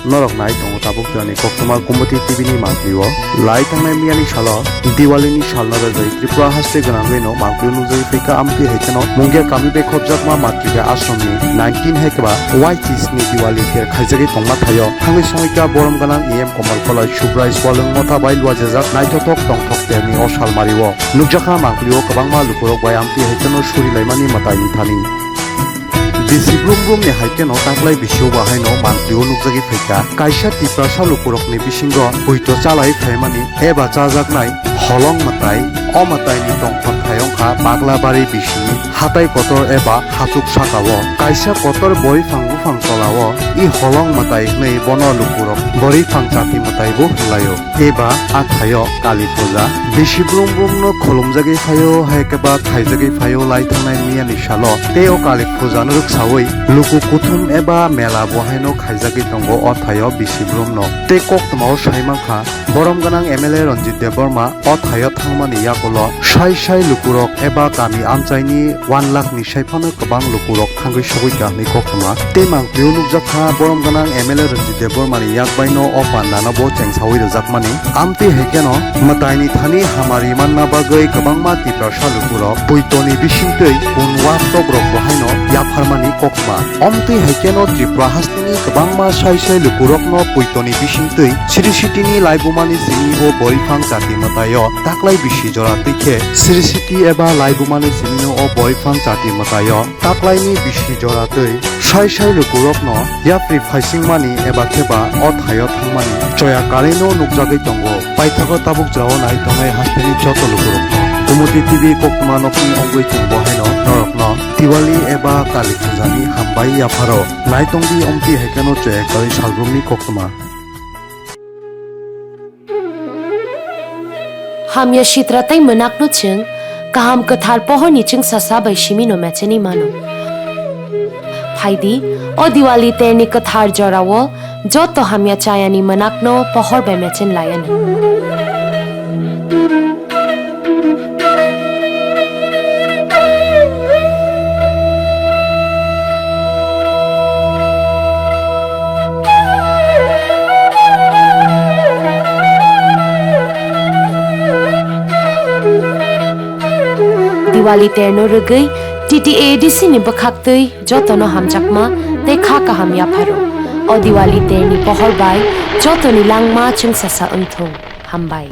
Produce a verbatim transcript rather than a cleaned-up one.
Norok nai tongo tabuk jani koktwma Gumoti T V ni mangpili o. Lai thangnai miyani salo Diwali ni salno rwgwi Tripura haste gwnangwi no mangpili o nukjagwi phaikha, amtwi hai kheno Mungia kami bai khopjakma Matrika Ashram ni nineteen hai khe ba Y C S ni Diwali ter khaijagwi tongma thaio. Thangwi songwi kha borom gwnang E M Komol Kolai, Subrai Swalwng motha bai luajajak naithothok tongthok ter ni o salmari o. Nukjakha mangpili o kwbangma lukurok bai amtwi hai kheno suri laimani mwtai ni thani. Bisi brum brum ni hai kheno taklai bisi o bahaino mangpili o nukjagwi phaikha. Kaisa Tiprasa lukurokni bisingo poito chalai phaimani eba chajaknai holong mwtai. O mwtaini tongthok thai wngkha Baglabari bisini hatai kotor eba hachuk sakao kaisa kotor boriphang buphang tolao i holong mwtai hwnwi bono lukurok boriphang chati mwtai bo hwnlaio. Eba a thaio Kali Puja. Bisi brum brum no khulumjagwi phaio, hai khe ba khaijagwi phaio lai thangnai miyani salo. Tei o Kali Puja no rwksawi luku kuthum eba mela bo haino khaijagwi tongo o thaio bisi brum no. Tei koktwma o sai mankha, borom gwnang M L A Ranjit Debbarma o thaio thangmani yagulo sai sai lukurok eba kami amchaini one lakh ni sai phano kwbang lukurok thangwi sogwi kha hwnwi koktwma. Tei mangpili o nukjakha borom gwnang M L A Ranjit Debbarmani yakbaino o pandano bo chengsawi rwjakmani. Amtwi hai kheno mwtaini thani hamari manna bagwi kwbangma Tiprasa lukurok poitoni bisingtwi punwa tokrok bo haino yapharmani koktwma. Amtwi hai kheno Tripura hasteni kwbangma sai sai lukurokno poitoni bisingtwi Sri Sitini laibumani simi o boriphang chati mwtaio taklai bisi jora twi khe Sri Siti eba laibumani simino o boriphang chati mwtaio taklaini bisi jora twi sai sai lukurokno yapri phaisingmani eba khe ba o thaio thangmani choya karino nukjagwi tongo. Paithago tabuk jao nai tongnai hasteni joto lukurokno Kumoti T V koktwma nokni ongwi chwng bo haino norokno Diwali eba Kali Pujani hambai yapharo. Nai tongdi omtwi hai kheno choya karwi salbrumni koktwma. Hamya sitra tei mwnakno chwng kaham kwthar pohorni chwngsasa bai simino mechenwi mano. Phaidi, o Diwali terni kwthar jorao joto hamya chayani mwnakno pohor bai mechen lai anw. Diwali terno rwgwi T T A A D C ni bwkhaktwi jotono hamjakma tei kha kaham yapharo. O Diwali terni pohor bai jotoni langma chwngsasa wngthung. Hambai.